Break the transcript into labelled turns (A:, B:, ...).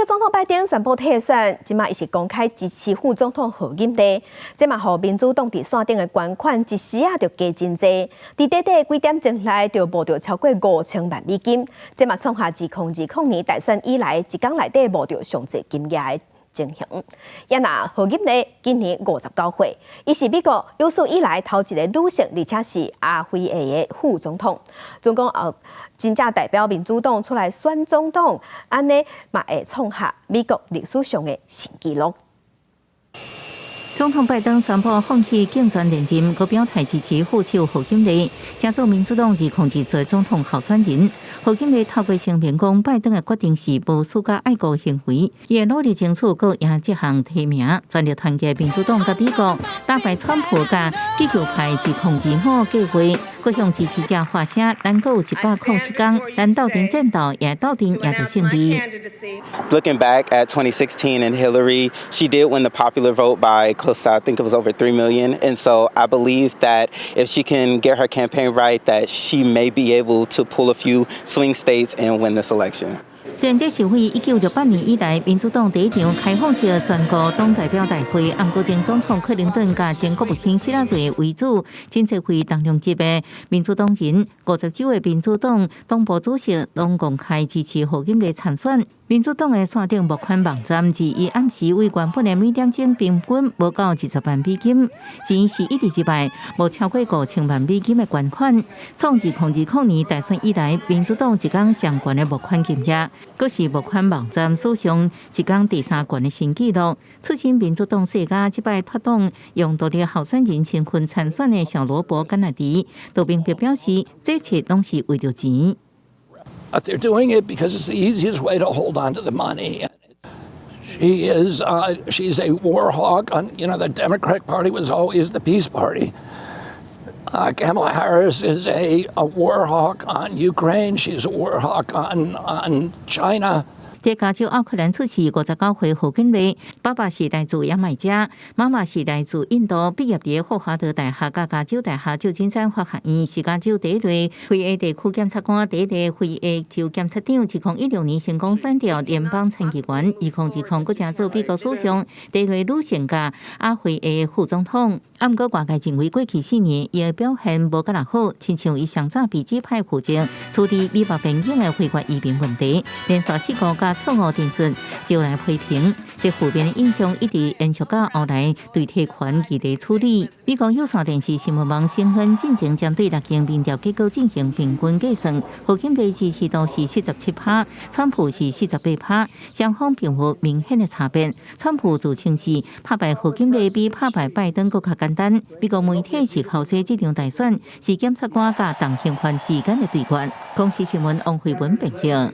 A: 國總統拜登宣布退選，這馬伊是公開支持副總統賀錦麗，這嘛予民主黨佇線頂的捐款一時仔就加真濟，佇短短幾點鐘內就募著超過5000萬美金，這嘛創下2020年大選以來一工內底募著上濟金額的情形。也若賀錦麗今年59歲，伊是美國有史以來頭一个女性，而且是亞非裔的副總統。總講真正代表民主黨出來選總統，按呢嘛會創下美國歷史上的新紀錄。
B: 總統拜登宣布放棄競選連任，閣表態支持副手賀錦麗，成做民主黨2024總統候選人。賀錦麗透過聲明講，拜登的決定是無私佮愛國行為，伊會努力爭取閣贏這項提名，全力團結民主黨佮美國，打敗川普佮極右派2025計劃。閣向支持者發聲，咱閣有107天，咱鬥陣戰鬥，也鬥陣贏著勝利。
C: Looking back at 2016 and Hillary, she did win the popular vote by close to, I think it was over 3 million. And so I believe that if she can get her campaign right, that she may be able to pull a few swing states and win this election.
B: 雖然這是為1968年以來民主黨第一場開放式全國黨代表大會，毋過前總統克林頓佮前國務卿希拉蕊為主，真濟位重量級的民主黨人，50州的民主黨黨部主席攏公開支持賀錦麗參選。民主黨的線頂募款網站，自伊暗時為原本的每點鐘平均無夠20萬美金，錢是一直入來，無超過5000萬美金的捐款，創2020年大選以來，民主黨一工上懸的募款金額，閣是募款網站史上一工第三懸的新紀錄。出身民主黨世家，這擺脫黨用獨立候選人身份參選的小羅伯甘迺迪，都明白表示，這一切攏是為著錢。
D: But they're doing it because it's the easiest way to hold on to the money. She's a war hawk. The Democratic Party was always the peace party. Kamala Harris is a war hawk on Ukraine. She's a war hawk on China.
B: 佇加州奧克蘭出世59歲賀錦麗，爸爸是來自牙買加，媽媽是來自印度。畢業佇霍華德大學佮加州大學舊金山法學院，是加州第一個非裔地區檢察官，第一個非裔州檢察長。2016年成功選著聯邦參議員，2020閣成做美國史上第一個女性佮亞非裔副總統。啊，毋過外界認為過去4年伊的表現無閣那好，親像伊上早被指派負責處理美墨邊境的非法移民問題，連續失誤佮錯誤陳述，招來批評。這負面的印象一直延續到後來對提權議題處理。美國有線電視新聞網新聞進前針對六間民調結果進行平均計算，賀錦麗支持度是47趴，川普是48趴，雙方並無明顯的差別。川普自稱是拍敗賀錦麗比拍敗拜登閣較簡單。美國媒體是口說這場大選是檢察官佮重刑犯之間的對決。公視新聞王慧文編譯。